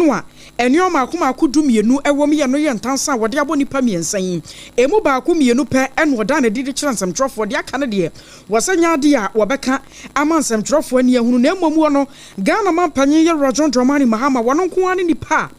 no a nneɛma mmaako mmaako 12 wɔ mu yɛ no yɛ ntansa a wɔde abɔ nnipa mmiɛnsa yi. Emu baako mmienu pɛ na ɔdaa no adi de kyerɛɛ nsɛmtwerɛfoɔ, deɛ aka no deɛ wɔsɛ nyɛ adeɛ a wɔbɛka ama nsɛmtwerɛfoɔ ani ahunu na mmom wɔ no Ghana manpanyin Yɛwura John Dramani Mahama wɔno nko ara ne nipa a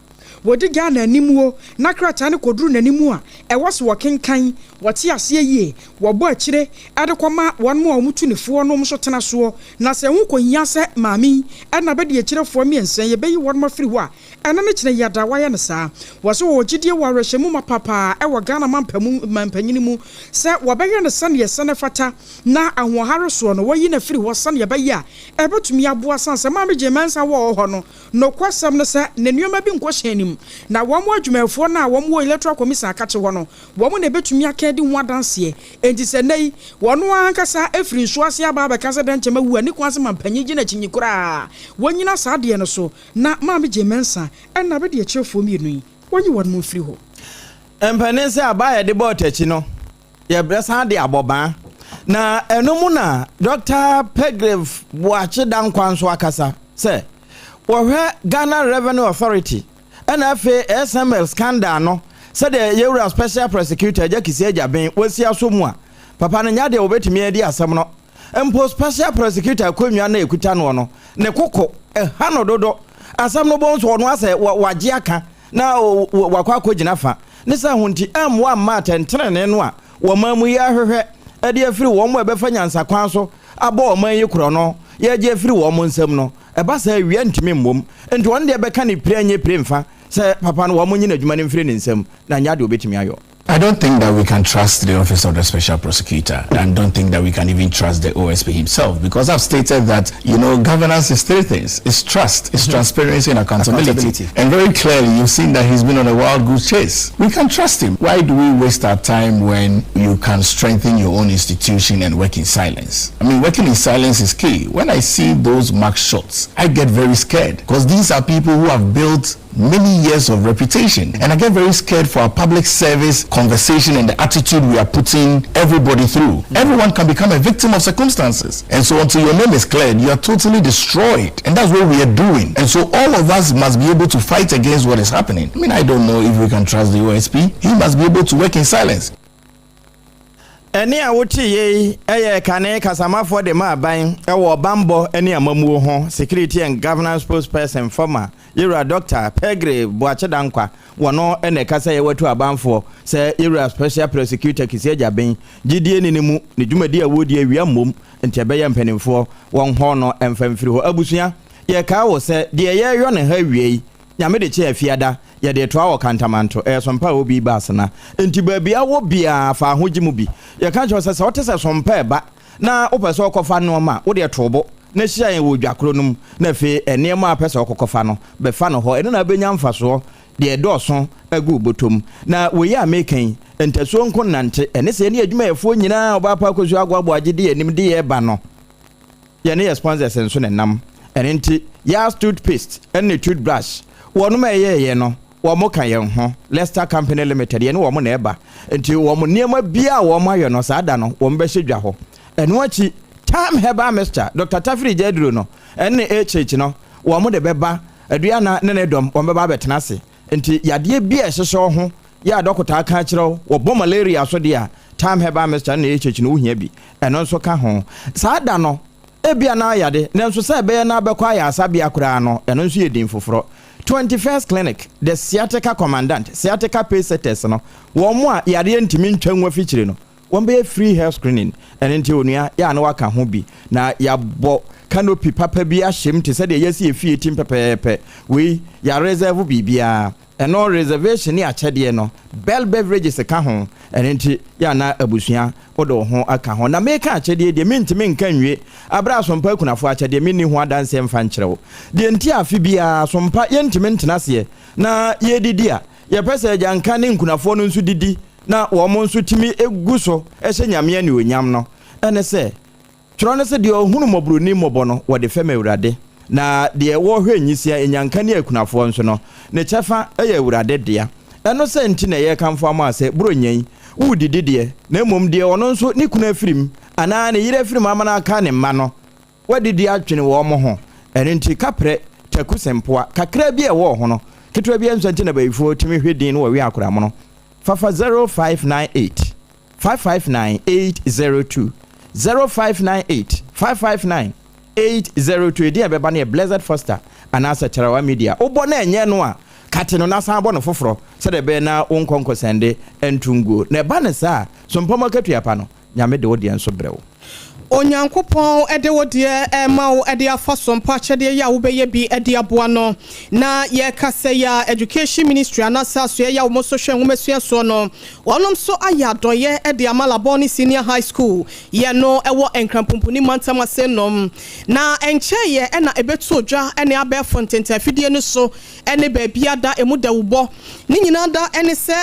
wɔdi Ghana anim o na krataa no kɔduru n'anim a ɛwɔ sɛ wɔkenkan, wɔte aseɛ yie, wɔbɔ akyire de kɔma wɔn a wɔtu ne foɔ no nso tena soɔ na sɛ ɛho kɔhia sɛ maame yi na bɛdi akyirefoɔ mmiɛnsa yi yɛbɛyi wɔn afiri hɔ a ɛno ne kyena yi ada wɔayɛ no saa. Wɔse wɔwɔ gyidie wɔ awerɛhyɛmu mapa paa wɔ Ghana manpanyini mu sɛ wɔbɛyɛ no sɛdeɛ ɛsɛ na ɛfata na ahoɔhare soɔ no wɔayi no afiri hɔ sɛdeɛ ɛbɛyɛ a ɛbɛtumi aboa sane sɛ Maame Jane Mensah wɔ hɔ no nokwasɛm ne sɛ ne nneɛma bi nkɔ hyɛn no mu na wɔn adwumayɛfoɔ no a wɔn wɔ Electoral Commission akakye hɔ no wɔn na ɛbɛtumi aka adi ho adanseɛ enti sɛ nnɛ yi wɔn ara ankasa afiri nsuo ase aba abɛka sɛ dɛnkyɛm awu a ne kwan sɛ mampanyin gye no akyinnye koraa wɔnnyina saa adeɛ no so na Maame Jane Mensah ɛna bɛde akyerɛfoɔ mmienu yi wɔnyi wɔn mfiri hɔ. Mpanin sɛ aba a yɛde bɔɔ takyi no, yɛbɛsan de abɔ baa. Na ɛno mu na Dɔkta Pegrave Boakye Danquah nso akasa sɛ wɔhwɛ Ghana Revenue Authority ɛna afei SML scandal no sɛdeɛ yɛwura Special Prosecutor Agya Kissi Agyabeng wasi asɔ mu a, papa no nyɛ adeɛ wɔbɛtumi adi asɛm no. Mpo Special Prosecutor akonnwa no a ɛkuta noɔ no, ne koko ɛha no dodo. Asɛm no bɔ nso ɔno asɛ wagye aka na wakɔ akɔgyina fa. Ne saa ho nti, ɛmmoa mma atɛntenenee no a wɔman mu yi ahwehwɛ de afiri wɔn a ɛbɛfa nyansakwan so abɔ ɔman yi korɔno yɛregye afiri wɔn nsam no. Ɛba saa a, awia ntumi mmom. Nti ɔno deɛ bɛka no pire nyɛ pire mfa sɛ papa no wɔn nyi n'adwuma no mfiri ne nsam na nyɛ adeɛ ɔbɛtumi ayɔ. I don't think that we can trust the Office of the Special Prosecutor and don't think that we can even trust the OSP himself because I've stated that, you know, governance is three things. It's trust, it's mm -hmm. transparency and accountability. accountability. And very clearly, you've seen that he's been on a wild goose chase. We can trust him. Why do we waste our time when you can strengthen your own institution and work in silence? I mean, working in silence is key. When I see those mark shots, I get very scared because these are people who have built many years of reputation. And I get very scared for our public service conversation and the attitude we are putting everybody through. Everyone can become a victim of circumstances. And so until your name is cleared, you are totally destroyed. And that's what we are doing. And so all of us must be able to fight against what is happening. I mean, I don't know if we can trust the OSP. He must be able to work in silence. Ɛnne a woteeɛ yi yɛ kane kasamafoɔ de ma aban wɔ bammɔ ne amammuo ho, Security and Governance Spokesperson former Yewura Dɔkta Pergre Boakye Danquah, wɔno na ɛkasa yɛ watu abanfoɔ sɛ Yewura Special Prosecutor Kissi Agyabeng gyidie nni ne mu, ne dwumadie a wɔredi awia mmom nti ɛbɛyɛ mpanimfoɔ wɔnhɔ no mfa mfiri hɔ. Abusua, yɛkaa wo sɛ deɛ yɛreyɔ no ha awiei Nyame de kyɛ afiada, yɛde retoa wɔ Kantamanto, ɛyɛ sompa a obi ba asena. Enti baabi a wɔ biara, fa ahogye mu bi. Yɛka kyerɛ wo sɛ, sɛ wote sɛ sompa reba na wopɛ sɛ wokɔfa nnoɔma a, wo deɛ to wo bo na hyia yɛn wɔ dwa koro no mu, na afei nneɛma a wopɛ sɛ wokɔkɔfa no, bɛfa no hɔ. Ɛno na wobɛnya mfasoɔ deɛ ɛdɔɔso agu wo bɔtɔ mu. Na wei a mereka yi, ntasuo nko nnante. Ɛne sɛ yɛne adwumayɛfoɔ nyinaa a wɔba Apaakosuo Agoaboa agye di yɛn anim de yɛn reba no, Yɛne yɛ sponsors nso na ɛnam. Ɛno nti Yas toothpaste ne toothbrush wɔnom a ɛyɛɛyɛ no wɔn ka yɛn ho. Lester Company Limited yɛne wɔn na ɛba. Nti wɔn nneɛma biara a wɔn ayɔ no saa da no wɔn bɛhyɛ dwa hɔ. Ɛno akyi Time Herbal Mixture Doctor Tafiri Gyaduro no ɛne HH no wɔn de bɛba. Aduana ne ne dɔm wɔn bɛba abɛtena ase. Nti yadeɛ bi a ɛhyehyɛ wo ho yɛ a dɔkota aka akyerɛ wo, wɔbɔ malaria so deɛ a, Time Herbal Mixture ne HH no wohia bi. Ɛno nso ka ho. Saa da no, ebia na ayade, nanso sɛ ɛbɛyɛ na abɛkɔ ayaresabea koraa no, ɛno nso yɛ din foforɔ. 21st Clinic, The Sciatica Commandant, Sciatica Pacesetters no, wɔn a yareɛ ntumi ntwa ngu afikyire no, Wɔbɛyɛ free health screening, ɛno nti onua yɛ a na waka ho bi na yɛabɔ canopy papa bi ahyɛ mu te sɛ deɛ yɛasi yɛ fie tim pɛpɛɛpɛ. Wei yɛ reserve biribiara. Ɛno reservation ne akyɛdeɛ no, Bell Beverages ka ho, ɛno nti yɛ a na abusua wode wo ho aka ho. Na meka akyɛdeɛ deɛ mentumi nka nwie, aberɛ a Sompa akunafoɔ akyɛdeɛ menni ho adanseɛ mfa nkyerɛ wo. Deɛ nti a afe biara Sompa yɛntumi ntena aseɛ na yɛdidi a, Yɛpɛ sɛ agyanka ne nkunafoɔ no nso didi na wɔn nso tumi gu so hyɛ Nyame anuonyam no, ɛne sɛ, twerɛ no se, Deɛ ɔhunu mmɔborɔni mmɔbɔ no, wɔde fɛm Awurade, na deɛ wɔhwɛ nyisia, nnyanka ne akunafoɔ nso no, ne kyɛfa yɛ Awurade dea. Ɛno sɛ nti na yɛrekamfo ama wo sɛ, Buronya yi, woredidi deɛ, na mmom deɛ ɔno nso ne kunu afirim anaa ne yere afirim ama no aka ne mma no, Woadidi adwene wɔn ho. Ɛno nti, kaprɛ, taku sempoa, kakra bi a ɛwɔ wo ho no, Ketewa bi nso nti na bayifoɔ tumi hwɛ din no wɔ wi akoramono. Fafa 0598 559 802, 0598 559 802. Edin a ɛbɛba no yɛ Blessed Foster anaasɛ Tarawa Media. Wobɔ na ɛnyɛ no a, kate no na san bɔ no foforɔ sɛdeɛ ɛbɛyɛ na wo nkɔ nkɔsɛnde nto nguo. Na ɛba no saa a, sompɔm akatua pa no, Nyame de wo deɛ nso brɛ wo. Onyankopɔn de wo deɛ rema wo de afa so mpo akyɛdeɛ yi a wobɛyɛ bi de aboa no. Na yɛrekasa yi a, Education Ministry anaasɛ asoɛeɛ yi a wɔn nso hwɛ nwomasua soɔ no, wɔnom nso ayɛ adɔeɛ de ama Labone Senior High School yɛ no wɔ Nkran Pumpuni mantam ase nom. Na ɛnkyɛeɛ na ɛbɛtoo dwa ne abɛɛfo ntentafidie no so ne baabi da emu dawubɔ. Ne nyinaa da ne sɛ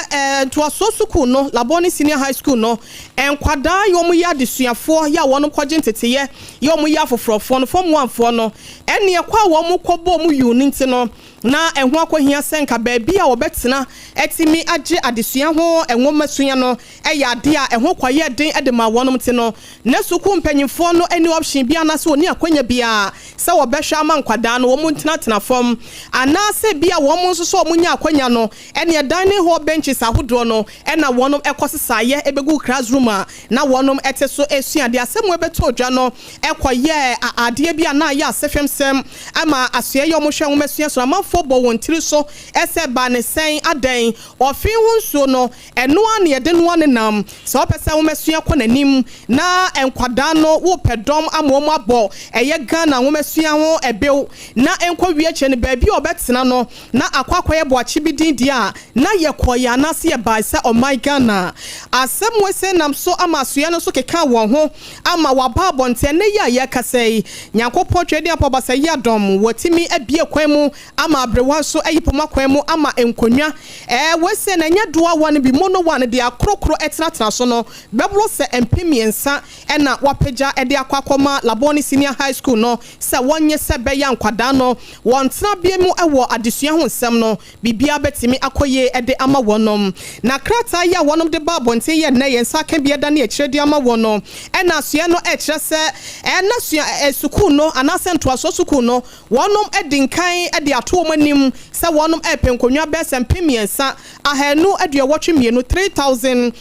ntoasoɔ sukuu no, Labone Senior High School no, nkwadaa yɛ wɔn yɛ adesuafoɔ yɛ a wɔn kɔgye nteteyɛ yɛ wɔn yɛ afoforɔfoɔ no, Form One foɔ no, ɛneɛ kɔ a wɔn kɔbɔ wɔn yuu no nti no, na ɛho akɔhia sɛ nka baabi a wɔbɛtena atumi agye adesua ho nwomasua no yɛ adeɛ a ɛho kɔyɛɛ den de maa wɔnom nti no, na sukuu mpanyinfoɔ no nni option biara anaasɛ wɔnni akwanya biara sɛ wɔbɛhwɛ ama nkwadaa no wɔn ntenatena fam anaasɛ bi a wɔn nso sɛ wɔn nya akwanya no ɛneɛ dining hall benches ahodoɔ no na wɔnom kɔ sesaeɛ bɛgu classroom a na wɔnom te so resua adeɛ. Asɛm wei bɛtɔɔ dwa no kɔyɛɛ adeɛ bi a na ayɛ asefemsɛm ama asoɛeɛ a wɔhwɛ nwomasua so no amanfoɔ bɔ wɔn tiri so sɛ ɛbaa ne sɛn, adɛn, ɔfe ho nsuo no Ɛno ara na yɛde noa ne nam. Sɛ wopɛ sɛ nwomasua kɔ n'anim na nkwadaa no wopɛ dɔm ama wɔn abɔ ɛyɛ Ghana nwomasua ho ɛbew na ɛnkɔ wie akyire no baabi a wɔbɛtena no na akɔ akɔyɛ boakye bi din deɛ a na yɛkɔeɛ anaase yɛbae sɛ ɔman Ghana. Asɛm wei sei nam so ama asoɛeɛ no nso kekaa wɔn ho ama wɔaba abɔnten ɛnnɛ yi a yɛrekasa yi. Nyankopɔn Tweaduampɔ Basayiadɔm wɔatumi abue kwan mu ama aberewa nso ayi poma kwan mu ama nkonnwa. Ɛɛ, wei sei na ɛnyɛ doa one bi, mono one, deɛ akorokoro tenatena so no, bɛboro sɛ 3000 na wɔapagya de akɔ akɔma Labone Senior High School no sɛ wɔnyɛ sɛ ɛbɛyɛ a nkwadaa no wɔn tenabea mu wɔ adesua ho nsɛm no, biribiara bɛtumi akɔ yie de ama wɔnom. Na krataa yi a wɔnom de ba abɔnten yi a nnɛ yɛn nsa aka bi adane akyire de ama wɔn no, ɛna asoɛɛ no ɛkyerɛ sɛ ɛna sua sukuu no anaasɛ ntoasoɔ sukuu no Wɔnom adi nkan de ato wɔn anim sɛ wɔnom repɛ nkonnwa bɛyɛ sɛ 3282,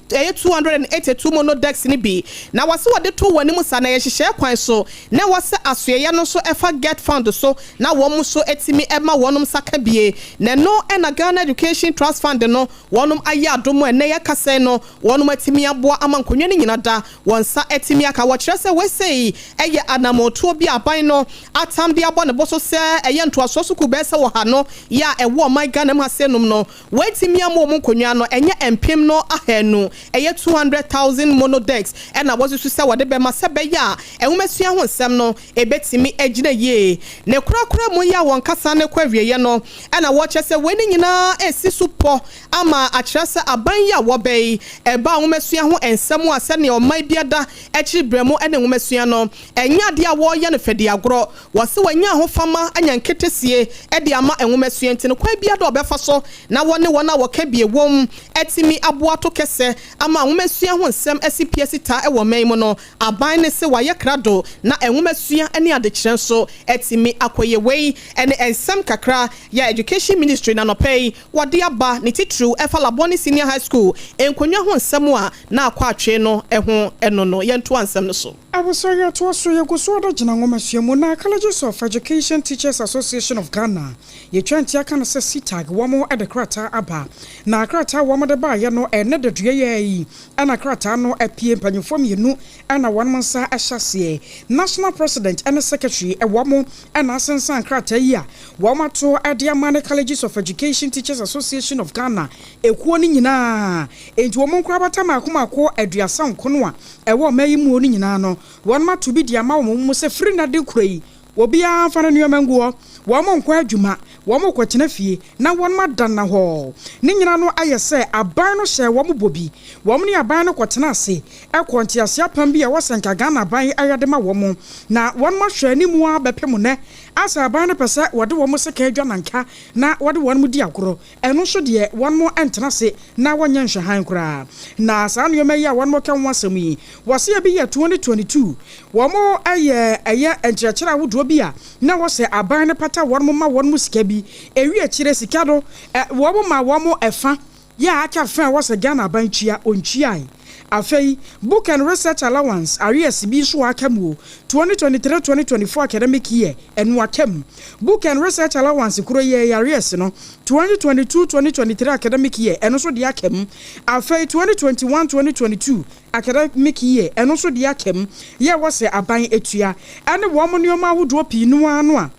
3,282 mono decks no bi, na wɔse wɔde too wɔn anim saa na ɛyɛ nhyehyɛɛ kwan so na ɛwɔ sɛ asoɛeɛ no nso fa GETFund so na wɔn nso tumi ma wɔnom nsa ka bie, na ɛno na Ghana Education Trust Fund no wɔnom ayɛ adom a ɛnnɛ yɛkasa yi no wɔnom atumi aboa ama nkonnwa no nyina da wɔn nsa atumi aka. Wɔkyerɛ sɛ wei sei yɛ anammɔntuo bi a aban no atam de abɔ ne bo so sɛ ɛyɛ ntoasoɔ sukuu bɛyɛ sɛ ɔha no yɛ a ɛwɔ ɔman Ghana mu ha sei nom no wɔatumi ama wɔn nkonnwa no ɛnyɛ mpem no ahanu, ɛyɛ 200,000 mono desks na wɔasusu sɛ wɔde bɛma sɛ ɛbɛyɛ a nwomasua ho nsɛm no ɛbɛtumi agyina yie. Ne korakora mu yi a wɔn kasa no rekɔ awieɛ no na wɔkyerɛ sɛ wei no nyinaa resi so pɔ ama akyerɛ sɛ aban yi a wɔba yi ɛba nwomasua ho nsɛm a sɛdeɛ ɔman bi ada akyiri berɛ mu ne nwomasua no ɛnyɛ adeɛ a wɔreyɛ no fɛdiagorɔ. Wɔse wɔanya ahofama anya nketesie de ama nwomasua nti no kwan biara da wɔbɛfa so na wɔne wɔn a wɔka bie wom atumi aboa ato kɛsɛ ama nwomasua ho nsɛm asi pi asi ta wɔ ɔman yi mu no aban no se wɔayɛ krado na nwomasua ne adekyerɛ nso atumi akɔ yie. Wei ne nsɛm kakra yɛ Education Ministry no anɔpa yi wɔde aba, ne titiriw ɛfa Labone Senior High School nkonnwa ho nsɛm a na akɔ atwee no ho no no. Yɛntoa nsɛm no so. Abusua yɛtoa so, yɛgu so ara gyina nwomasua mu na Colleges of Education Teachers Association of Ghana, yɛtwa nti aka no sɛ CETAG, wɔn de krataa aba. Na krataa a wɔn de baeɛ no, ɛnnɛ dadua yi ara yi na krataa no apue. Mpanyinfoɔ mmienu na wɔn nsa hyɛ aseɛ, National President ne Secretary, wɔn na asensan krataa yi a wɔato de ama ne Colleges of Education Teachers Association of Ghana ekuo no nyinaa. Enti wɔn nkorabata mmaako mmaako 39 a ɛwɔ ɔman yi muo no nyinaa no, wɔato bi de ama wɔn mu sɛ firi nnɛ de kora yi, obiara mfa ne nneɛma ngu hɔ, wɔnkɔ adwuma, wɔrekɔtena fie na wɔada nnahɔɔ. Ne nyinaa no ayɛ sɛ aban no hyɛɛ wɔn bɔ bi. Wɔn ne aban no kɔtenaa ase kɔɔ ntease apam bi a ɛwɔ sɛ nka Ghana aban yɛ de ma wɔn, na wɔahwɛ anim ara bɛpem nnɛ asɛ aban no pɛ sɛ wɔde wɔn sekan dwa nanka na wɔde wɔn di agorɔ. Ɛno nso deɛ wɔn ntena ase na wɔnyɛ nhwɛhan koraa. Na saa nneɛma yi a wɔn ka ho asɛm yi, wɔse ebi yɛ 2022 wɔn yɛ ɛyɛ nkyerɛkyerɛ ahodoɔ bi a na wɔsɛ aban no pata wɔn ma wɔn sika bi. bi. Ewie akyire sika no wɔn ma wɔn ɛfa yɛ a aka fã a ɛwɔ sɛ Ghana aban tua, ɔntuae. Afei, Book and Research Allowance arrears bi nso a aka mu o, 2023-2024 academic year, ɛno aka mu. Book and Research Allowance koro yi ara yi arrears no, 2022-2023 academic year, ɛno nso deɛ aka mu. Afei, 2021-2022 academic year, ɛno nso deɛ aka mu, yɛ a ɛwɔ sɛ aban tua, ɛne wɔn nneɛma ahodoɔ pii no ara no a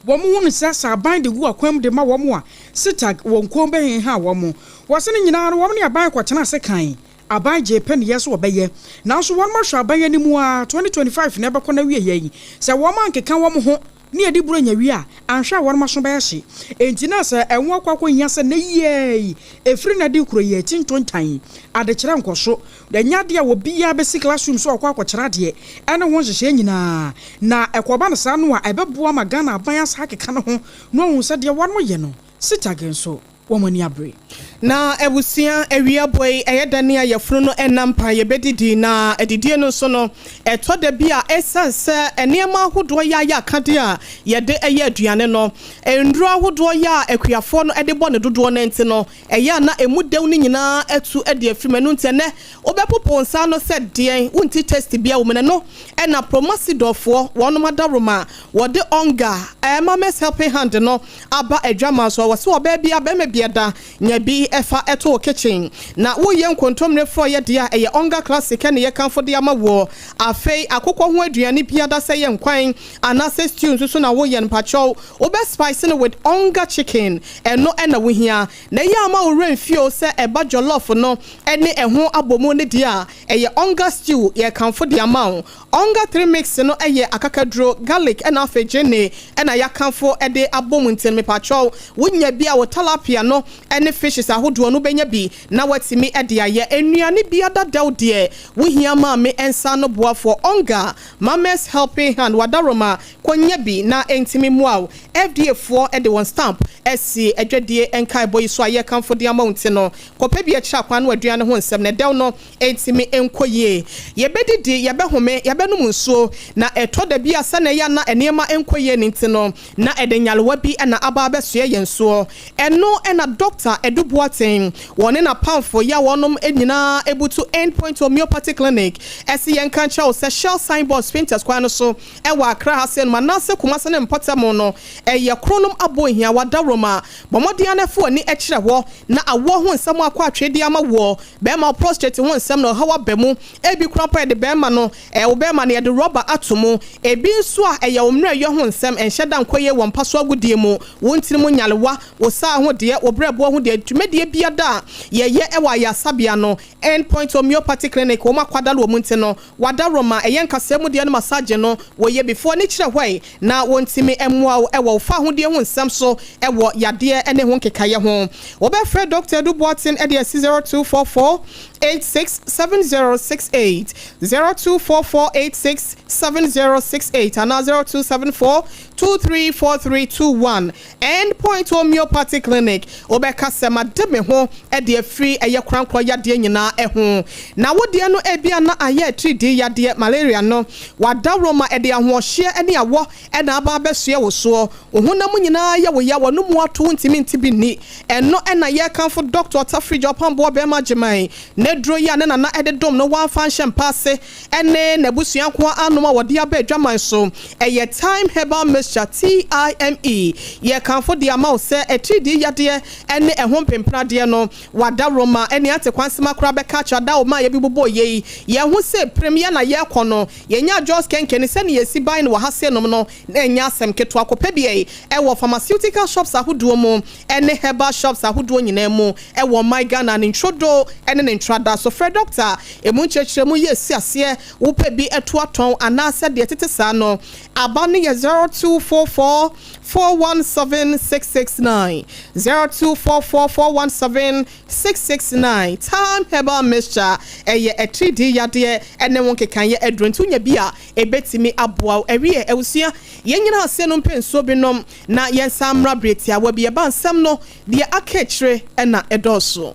wɔhunu sɛ sɛ aban de gu akwan mu de ma wɔn a, sitag wɔn kɔn bɛhenha wɔn. Wɔse ne nyinaa no wɔn ne aban kɔtena ase kan. Aban gyee pɛniyɛ sɛ wɔbɛyɛ, nanso wɔn ahwɛ aban anim ara, 2025 na ɛbɛkɔ n'awieɛ yi, sɛ wɔn ankeka wɔn ho ne yɛde Buronya wie a, anhwɛ a wɔn aso bɛyɛ hye. Enti na sɛ ɛho akɔ akɔhia sɛ nnɛ yi ara yi, ɛfiri nnɛ de rekuro yi, akyi ntontan, adekyerɛ nkɔso, Ɛnyɛ adeɛ a obiara bɛsi classroom sɛ ɔrekɔ akɔkyerɛ adeɛ ɛne ho nhyehyɛɛ nyinaa. Na ɛkɔba no saa no a, ɛbɛboa ma Ghana aban asan akeka ne ho na wahu sɛ deɛ wɔyɛ no, CTAG nso, wɔn ani abere. Na abusua, awia bɔ yi, ɛyɛ dɛ ne ayafunu no nna mpa, yɛbɛdidi, na adidie no nso no, ɛtɔ da bi a, ɛsiane sɛ nneɛma ahodoɔ yɛ ayɛ akadeɛ a yɛde yɛ aduane no, nnuro ahodoɔ yɛ a akuafoɔ no de bɔ no dodoɔ no nti no, Ɛyɛ a na emu dɛw no nyinaa atu de afiri mu. Ɛno nti ɛnnɛ wobɛpopo wo nsa ano sɛ deɛn, wonte taste biara wɔ mu. Na ɛno na Promasidorfoɔ, wɔnom adaworoma a wɔde Onga, Mames Helping Hand no aba adwaman so. Wɔse ɔbaa biara, barima biara da, nya bi fa to wo kitchen. Na woreyɛ nkontommire frɔeɛ deɛ a, ɛyɛ Onga Classic na yɛkamfo de ama woɔ. Afei akokɔ ho aduane biara da, sɛ ɛyɛ nkwan anaasɛ stew nso so na woreyɛ no, mpakyɛw Wobɛ spice no with onga chicken, ɛno na wohia. Na ɛyɛ a ma wo werɛ mfi o sɛ ɛba jollof no ne ɛho abomu no deɛ a, ɛyɛ onga stew yɛrekamfo de ama wo. Onga 3 mix no yɛ akakaduro, garlic ɛna afei gyeene ɛna yɛakamfo de abom nti no mepakyɛw wonya bi a wo talapia no ne fishes ahodoɔ no wobɛnya bi na woatumi de ayɛ. Nnuane biara dɛw deɛ wohia maame nsa ano boafoɔ onga, Mames helping hand, wadaroma Kɔnya bi na ɛntumi mmoa wo. FDA foɔ de wɔn stamp asi adwadie nkaebɔ yi so a yɛrekamfo de ama wo nti no, kɔpɛ bi akyiri akwan no aduane ho nsɛm na ɛdɛw no ntumi nkɔ yie. Yɛbɛdidi, yɛbɛhome, yɛbɛnom nsuo, na ɛtɔ da bi a sɛnea ɛyɛ a na nneɛma nkɔ yie no nti no, na ɛde nyarewa bi na aba abɛsoɛ yɛn soɔ. Ɛno na Dɔkta Adu Boateng, wɔne n'apamfo yi a wɔnom nyinaa butu End Point Homeopathy Clinic se yɛnka nkyerɛ wo sɛ Shell signboard Spintex kwan no so wɔ Accra ha sei nom anaasɛ Kumase ne mpɔtam no, ɛyɛ kronom aboɔ nhiawa dawuroma. Bɔ mmɔden ara na fa w'ani kyerɛ hɔ na awoɔ ho nsɛm akɔ atwee de ama woɔ. Bɛrima wo prostrate ho nsɛm na ɔhaw aba mu. Ebi koraa mpo a yɛde bɛrima no, ɛɛ wo bɛrima no yɛde rɔba ato mu. Ebi nso a ɛyɛ wo mmerɛyɔ ho nsɛm, ɛnhyɛ da nkɔ yie wɔ mpa so agodie mu, wo ntini mu nyarewa, wo saa ho deɛ, wo berɛboɔ ho deɛ, dwumadie biada a yɛyɛ wɔ ayaresabea no, End Point Homeopathy Clinic, wɔn akwadare wɔ mu nti no, W'adaworoma, ɛyɛ nkasɛɛ mu deɛ no massage no wɔyɛ before ne kyerɛ hɔe na wɔntumi mmoa wo wɔ wo fahodie ho nsɛm so wɔ yadeɛ ne ho nkekaeɛ ho. Wobɛfrɛ Dɔkta Adu Boateng de asi 0244 86 7068, 0244 86 7068 anaa 0274 234321. End Point Homeopathy Clinic, Wobɛka sɛ, Made me ho de afiri ɛyɛ korankorɔ yadeɛ nyinaa ho. Na wo deɛ no ebia na ayɛ atiridii yadeɛ, malaria no. W'adaworo ma ɛde ahoɔhyeɛ ne awɔ na aba abɛsoɛ wo soɔ. Wo honam nyinaa yɛ wo ya, w'anomu ato, wontumi nte bi nni. Ɛno na yɛrekamfo Dɔkta Ɔtafirigya Ɔpamboɔ Bɛɛma Agyeman n'aduro yi a ne nana de dom no wamfa anhyɛ mpa ase ne n'abusua nko ara anom a wɔde aba adwaman so. Ɛyɛ Thyme Herbal Mixture, TIME. Yɛkamfo de ama wo sɛ atiridii yadeɛ ne ɛho mpempenadeɛ no, w'adaworoma ne ante kwansema koraa bɛka akyerɛ adaworoma a yɛbebobɔɔ yei. Yɛn ho sɛ pirim yɛn na yɛrekɔ no, yɛnyaa Jos Kenkeni sɛdeɛ yɛsi bae no wɔ ha senom no, na ɛnyɛ asɛm ketewa. Kɔpɛ bi wɔ pharmaceutical shops ahodoɔ mu ne herbal shops ahodoɔ nyinaa mu wɔ ɔman Ghana ne ntwodo ne ne ntrada so. Frɛ dɔkta, ɛmu nkyerɛkyerɛmu yɛ si aseɛ, wopɛ bi to atɔn anaasɛ deɛ ɛtete saa no. Aba no yɛ 0244 417 669, 0244 417 669. Thyme Herbal Mixture, ɛyɛ atiridii yadeɛ ne ho nkekaeɛ aduro nti wonya bi a ɛbɛtumi aboa wo. Ɛwiɛ, abusua, yɛn nyinaa ase no mpɛ nsuo bi nom na yɛnsan mmra berɛ tiawa bi. Ɛba nsɛm no, deɛ aka akyire na ɛdɔɔso.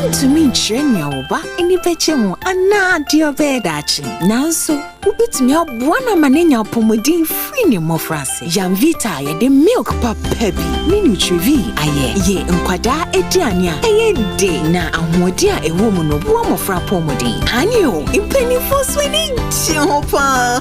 Wontumi nkyerɛ nea wo ba ani bɛgye ho anaa deɛ ɔbɛyɛ daakye. Nanso, wobɛtumi aboa no ama no anya apɔmuden firi ne mmɔfraase. Yamvita a yɛde milk papa bi ne Nutrivie ayɛ yɛ nkwadaa aduane a ɛyɛ de na ahoɔden a ɛwɔ mu no boa mmɔfra apɔmuden. Aane o, mpanimfoɔ nso ani gye ho paa.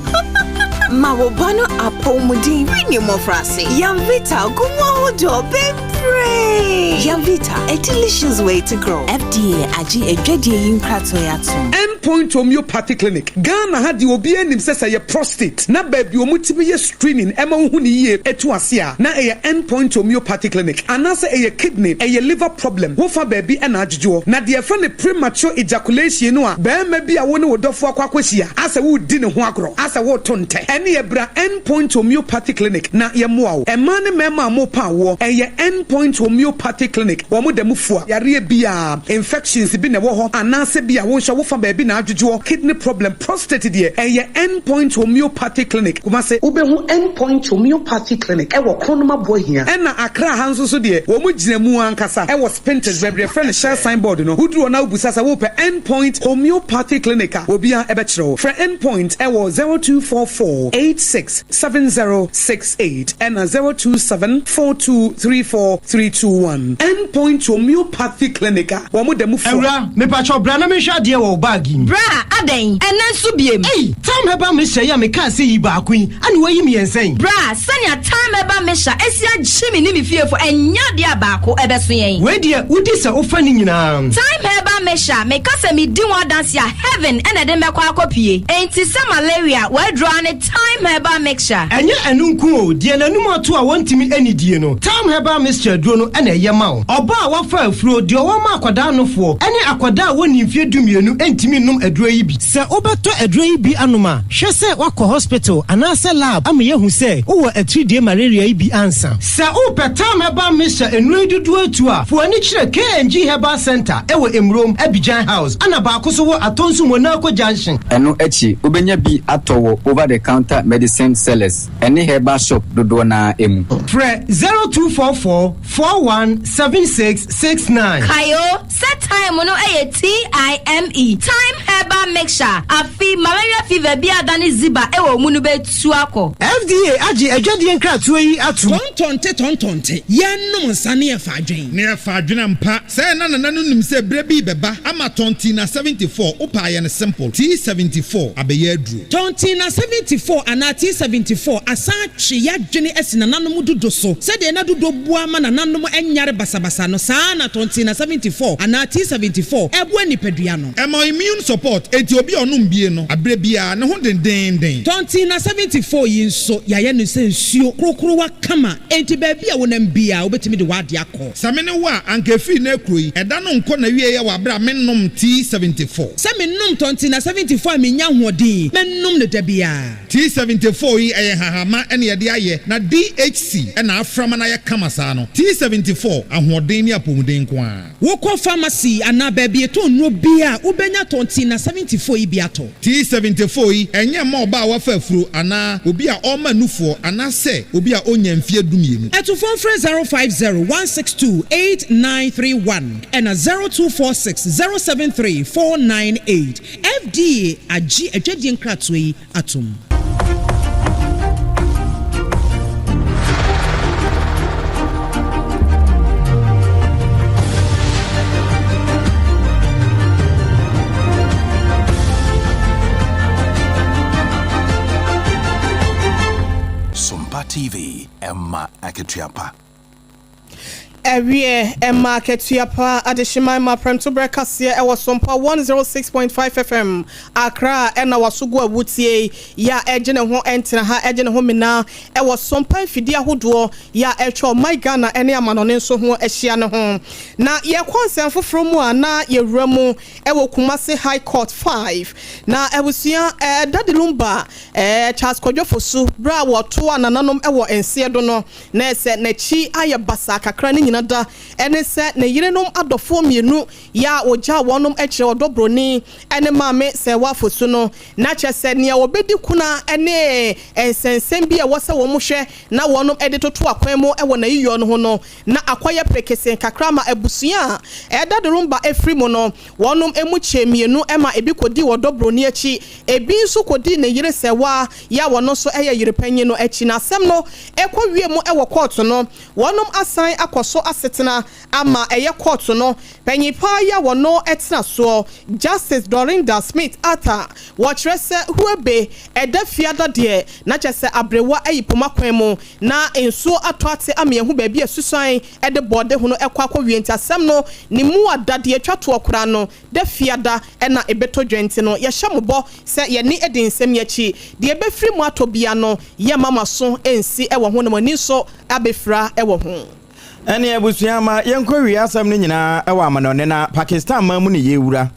Ma wo ba no apɔmuden firi ne mmɔfraase. Yamvita gu mu ahodoɔ bebree. Yamvita, a delicious way to grow. FDA agye adwadie yi nkratoɔ yi atom. End Point Homeopathy Clinic, Ghana ha deɛ obiara nim sɛ sɛ ɛyɛ prostate na baabi a wɔtumi yɛ screening ɛma wohu no yie ɛtu ase a na ɛyɛ End Point Homeopathy Clinic anaasɛ ɛyɛ kidney, ɛyɛ liver problem wofa baabi ɛna adwodwoɔ. Na deɛ yɛfrɛ no premature ejaculation no a barima bi a wo ne wo dɔfoɔ akɔ akɔhyia asɛ woredi ne ho agorɔ asɛ woreto ntɛ ɛneɛ bra End Point Homeopathy Clinic na yɛmmoa wo. Mmaa ne mmarima a morepa awoɔ ɛyɛ End Point Homeopathy Clinic wɔn da mu fua yareɛ biara. Infections bi na ɛwɔ hɔ anaasɛ bi a wo nso wo fa baabi na adwodwoɔ, kidney problem, prostate deɛ ɛyɛ End Point Homeopathy Clinic, Kumasi. Wobɛhu End Point Homeopathy Clinic wɔ Kronum Aboahia. Ɛna Accra ha nso so deɛ wɔn gyina mu ankasa wɔ Spintex baabi yɛfrɛ no Shell sign board no, woduru hɔ na wobisa sɛ wopɛ End Point Homeopathy Clinic a obiara bɛkyerɛ wo. Frɛ End Point wɔ 0244 86 7068 ɛna 027 4234 321. End Point Homeopathy Clinic a wɔn da mu fua. Awura, mepakyɛw bra na menhwɛ adeɛ wɔ wo bag yi mu. Bra, adɛn? Ɛnnɛ nso biem? Ei! Thyme Herbal Mixture yi a mekaa sɛ yi baako yi, ana woayi mmiɛnsa yi? Bra, sɛnea Thyme Herbal Mixture asi agye me ne me fiefo, ɛnyɛ adeɛ a baako ɛbɛso yɛn. Wei deɛ, wodi sɛ wofa ne nyinaa. Thyme Herbal Mixture, meka sɛ medi ho adanse a, heaven na ɛde mɛkɔ akɔpue. Enti sɛ malaria, w'aduro ara ne Thyme Herbal Mixture. Ɛnyɛ ɛno nko o, deɛ n'anum ato a wɔntumi nnidie no, Thyme Herbal Mixture aduro no na ɛyɛ ma wo. Ɔbaa a wafa afuro, deɛ ɔwɔ ma akwadaa nofoɔ, ne akwadaa a wɔnnii mfeɛ dumienu ntumi nnom aduro yi bi. Sɛ wobɛtɔ aduro yi bi anom a, hwɛ sɛ woakɔ hospital anaasɛ lab ama yɛahu sɛ wowɔ atiridie malaria yi bi ansa. Sɛ wopɛ Thyme Herbal Mixture nnuro yi dodoɔ atu a, fa w'ani kyerɛ KNG Herbal Centre wɔ Emurom, Abidjan House, ɛna baako nso wɔ Atonsu Monaco Junction. Ɛno akyi, wobɛnya bi atɔ wɔ over the counter medicine sellers ne herbal shop dodoɔ no ara mu. Frɛ 0244 41 76 69. Kae o, sɛ thyme no yɛ TIME, Thyme Herbal Mixture, afe malaria fever bi a adane ziba wɔ wo mu no bɛtu akɔ. FDA agye adwadie nkratoɔ yi atom. Tɔntɔnte tɔntɔnte, yɛnnom nsa ne yɛfa adwen. Ne yɛfa adwen ampa. Sɛɛ na nana no nim sɛ berɛ bi rebɛba ama Tɔntina 74, wopɛ a yɛ no simple, T74 abɛyɛ aduro. Tɔntina 74 anaa T74 asan atwe y'adwene asi nananom dudo so. Sɛdeɛ na dudo boa ma nananom nyare basabasa no, saa ara na Tɔntina 74 anaa T74 boa nipadua no. Ɛma immune support, enti obi a ɔnom bie no, aberɛ biara, ne ho dendeenden. Tɔntina 74 yi nso, yɛayɛ no sɛ nsuo korokorowa kama, enti baabi a wonam biara, wobɛtumi de w'adeɛ akɔ. Sɛ me ne wo a, anka ɛfiri nnɛ rekuro yi, ɛda no nkɔ n'awieɛ wɔ aberɛ a mennom T74. Sɛ menom Tɔntina 74 a mennya ahoɔden, mɛnom no da biara. T74 yi, ɛyɛ nhahamma na yɛde ayɛ, na DHC na afra ma no ayɛ kama saa no. T74, ahoɔden ne apɔmuden nko ara. Wokɔ pharmacy anaa baabi yɛtɔn nnuro biara a, wobɛnya Tɔntina 74 yi bi atɔ. T74 yi, ɛnyɛ mma ɔbaa a wafa afuro anaa obi a ɔrema nufoɔ anaasɛ obi a ɔnnya mfeɛ dumienu. Atufoɔ mfrɛ 050 162 8931 ɛna 0246 073 498. FDA agye adwadie nkratoɔ yi atom. Sompa TV, ɛma akatua pa. Ɛwiɛ, ɛma akatua pa adehyeman ma prɛmtoberɛ kaseɛ ɛwɔ Sompa 106.5 FM Accra ɛna waso gu a wotie yi yɛ a ɛgye ne ho ɛntena ha ɛgye ne ho mena ɛwɔ Sompa mfidie ahodoɔ yɛ a ɛtwa ɔman Ghana ɛne amanɔne nso ho ahyia no ho. Na yɛkɔ nsɛm foforɔ mu a na yɛwura mu ɛwɔ Kumasi High Court 5 na abusua ɛɛ Daddy Lumba ɛɛ Charles Kwadwo Fosu berɛ a wɔtoa nananom ɛwɔ nseɛ do no na ɛsɛ n'akyi ayɛ basaa kakra ne nyinaa. nyina da ne sɛ ne yerenom adɔfoɔ mmienu yɛ a ɔgyaa wɔnom kyerɛ ɔdɔ broni ne maame Sɛɛwa Afosu no, na kyerɛ sɛ nea ɔbɛdi kuna ne nsɛnsɛm bi a ɛwɔ sɛ wɔn hwɛ na wɔnom de toto akwan mu wɔ n'ayiyɔ no ho no, na akɔyɛ perekesee kakra ma abusua a ɛda Dorumba firi mu no, wɔnom mu kyɛɛ mmienu ma ebi kɔdii ɔdɔ broni akyi, ebi nso kɔdii ne yere Sɛɛwa yɛ a ɔno nso yɛ yere panyin no akyi. Na asɛm no kɔ wie mu wɔ kɔɔto no, wɔnom asan akɔ so asetena ama ɛyɛ kɔɔto no panyin paa yi a wɔno tena soɔ, Justice Dorinda Smith Arthur, wɔkyerɛ sɛ Huebe ɛda fiada deɛ na kyerɛ sɛ aberewa ayi poma kwan mu na nsuo atɔ ate ama yɛahu baabi a susuan de bɔɔde hono kɔ akɔwie nti asɛm no ne mu ada deɛ ɛtwa toɔ koraa no da fiada na ɛbɛtɔ dwa nti no yɛhyɛ mo bɔ sɛ yɛne di nsɛm yi akyi deɛ ɛbɛfiri mu atɔ bia no yɛmma mo aso nsi wɔ ho na mo ani nso abɛfira wɔ ho. Ɛne abusua ma yɛnkɔ wie asɛm no nyinaa wɔ amanɔne na Pakistan man mu ne yɛwura.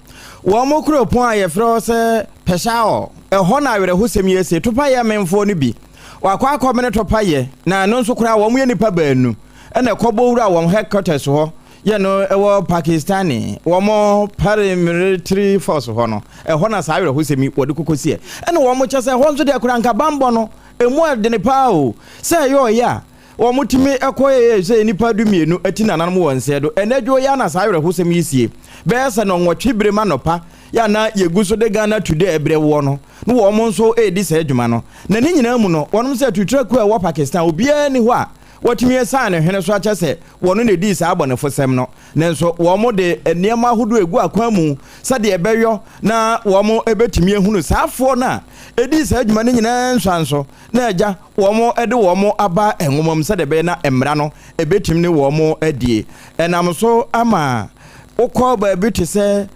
Wɔn kuropɔn a yɛfrɛ hɔ sɛ Peshawar, ɛhɔ na awerɛhosɛm yi asi. Topayɛ menfoɔ no bi wakɔ akɔmene topayɛ na ɛno nso koraa wɔn yɛ nnipa baanu ɛna ɛkɔbɔ wura wɔn headquarters hɔ yɛ no ɛwɔ Pakistani wɔn paramilitary force hɔ no ɛhɔ na saa awerɛhosɛm yi wɔde kɔkɔsiɛ. Ɛna wɔn kyɛ sɛ ɛhɔ nso deɛ koraa nka banbɔ no ɛmu ɛdene paa o sɛ ɛyɛ ɔyɛ a Wɔtumi kɔeɛ sɛ nnipa dumienu ati nananom wɔ nsɛɛ do. Ɛnnɛ dwo yi ara na saa awerɛhosɛm yi sie. Bɛyɛ sɛ nnɔnwɔtwe berem anɔpa yi a na yɛgu so de Ghana Today rebrɛ woɔ no, na wɔn nso redi saa adwuma no. Na ne nyinaa mu no, wɔnom sɛ atutura kuo a ɛwɔ Pakistan, obiara nni hɔ a watumi asiane ne hwene so akyɛ sɛ wɔno na ɛdii saa abɔnefosɛm no. Nanso wɔde nneɛma ahodoɔ regu akwan mu sɛdeɛ ɛbɛyɔ na wɔbɛtumi ahunu saa afoɔ no a ɛdii saa adwuma no nyinaa nsuanso na agya wɔde wɔn aba nwoma mu sɛdeɛ ɛbɛyɛ na mmara no ɛbɛtumi ne wɔn adie. Ɛnam so ama wokɔ baabi te sɛ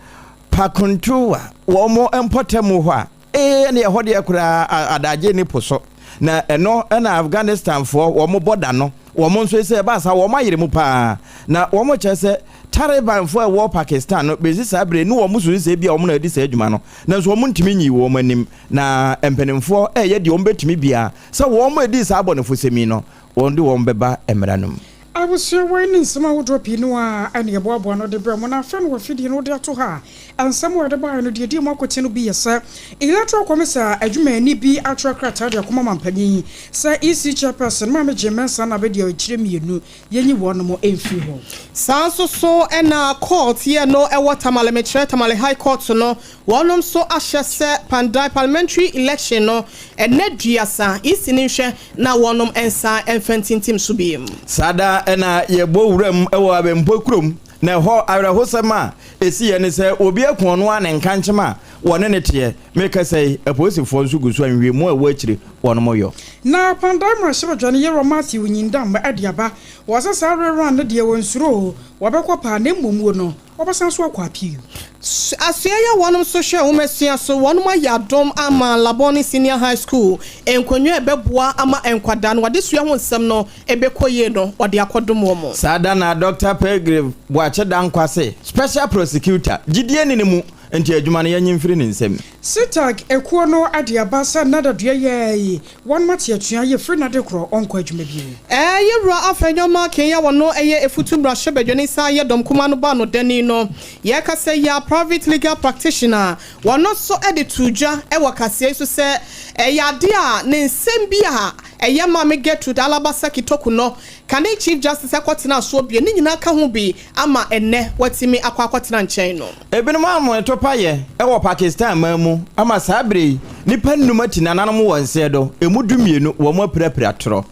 Pakuntuwa, wɔn mpɔtam hɔ a, ee ɛne ɛhɔ deɛ koraa adagye ne po so. Na ɛno na Afghanistanfoɔ wɔn bɔda no, wɔn nso sɛ ɛbaa saa wɔn ayere mu paa. Na wɔn kyerɛ sɛ Talibanfoɔ a ɛwɔ Pakistan no bɛsi saa berɛ ne wɔn susu sɛ ebia wɔn na adi saa adwuma no, nanso wɔn ntumi nyii wɔn anim. Na mpanimfoɔ reyɛ deɛ wɔbɛtumi biara sɛ wɔn a ɛdii saa abɔnefosɛm yi no, wɔde wɔn bɛba mmara no mu. Abusua wei ne nsɛm ahodoɔ pii no ara na yɛboaboa ano de brɛ mo, na afei no wɔ afidie no wode ato ha a, nsɛm a wɔde baeɛ no deɛ ɛdi mu akoten no bi yɛ sɛ, Electoral Commission adwumayɛni bi atwerɛ krataa de akɔma manpanin sɛ EC Chairperson Maame Jane Mensah na abɛdi akyire mmienu yɛnyi wɔnom mfiri hɔ. Saa nso so na Court yɛ no wɔ Tamale, mekyerɛ Tamale High Court no, Wɔnom nso ahyɛ sɛ Pandai parliamentary election no ɛnɛ duasa EC no nhwɛ na wɔnom nsan mfa ntintim so biom. Saa da na yɛbɔ wuram wɔ Abɛmpo kurom, na ɛhɔ awerɛhosɛm a ɛsiiɛ ne sɛ obi aku ɔno ara ne nkankyem a wɔne no teɛ. Merekasa yi, apolisifoɔ nso gu so a nhwehwɛmu a ɛwɔ akyire wɔnom yɔ. Na Pandai mmarahyɛbadwani Yerua Matthew Nyindam de aba wɔ sɛ saa rerun no deɛ wɔnsuro o, wɔbɛkɔ paa na mmom wuo no Wɔbɛsan nso akɔ appeal. Asuayɛ wɔnom nso hwɛ nwomasua so wɔnom ayɛ adom ama Labone Senior High School nkonnwa a ɛbɛboa ama nkwadaa no adesua ho nsɛm no bɛkɔ yie no wɔde akɔdom wɔn. Saa da na Dɔkta Pelgrave Boakye Danquah se Special Prosecutor gyidie nni ne mu nti adwuma no yɛnye mfiri ne nsam. CTAG ekuo no de aba sɛ nna dadua yi ara yi wɔn mate atua yɛ firi nade korɔ ɔnkɔ adwuma bio. Ɛɛ Yɛwura Afenyo Markin a ɔno yɛ Efutu mmarahyɛbadwani san yɛ dɔm kumaa no baanodani no, yɛrekasa yi ara private legal practitioner, ɔno nso de too dwa wɔ kaseɛ yi so sɛ ɛyɛ adeɛ a ne nsɛm bi a ɛyɛ Maame Gertrude Alaba Saki Tokunɔ, kane Chief Justice kɔtenaa soɔ bio, ne nyinaa ka ho bi ama ɛnnɛ watumi akɔ akɔtena nkyɛn no. Ebinom amoeto payɛ wɔ Pakistan man mu ama saa bere yi nnipa nnum ati nananom wɔ nseɛ do, emu dumienu wɔn apirapira torɔ.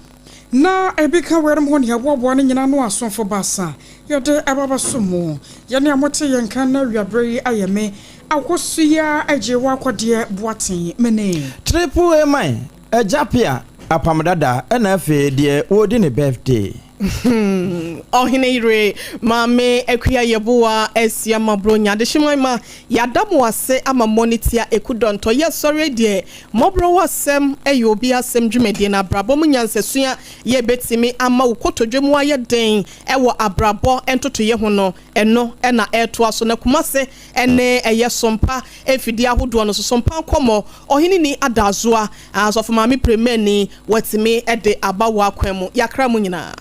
Na ebi ka weinom ho nea ɛboaboa no nyinaa ano asomfo baasa yɛde ɛba bɛsom mo. Yɛne a mote yɛn nka nnɛ awiaberɛ yi ayɛ me akɔsoya agye wo akɔdeɛ Boateng mene. Triple A man Agya Pia apam dada ɛna afei deɛ wɔredi ne birthday. Ɔhene yere Maame Akua Yeboah Asia Mabronya Adehyeman ma yɛada mo ase ama mo ne tia eku dɔntɔ yɛ sɔre deɛ mmɔborɔ wɔ asɛm ɛyɛ obi asɛm dwumadie na abrabɔ mu nyansasua yɛ bɛtumi ama wo kotodwe mu ayɛ den ɛwɔ abrabɔ ntotoyɛ ho no ɛno ɛna ɛtoa so na Kumase ɛne ɛyɛ Sompa mfidie ahodoɔ no so Sompa nkɔmmɔ Ɔhene ni Adazoa Asɔfo Maame Premani watumi de aba wɔ akwan mu. Yɛakra mo nyinaa.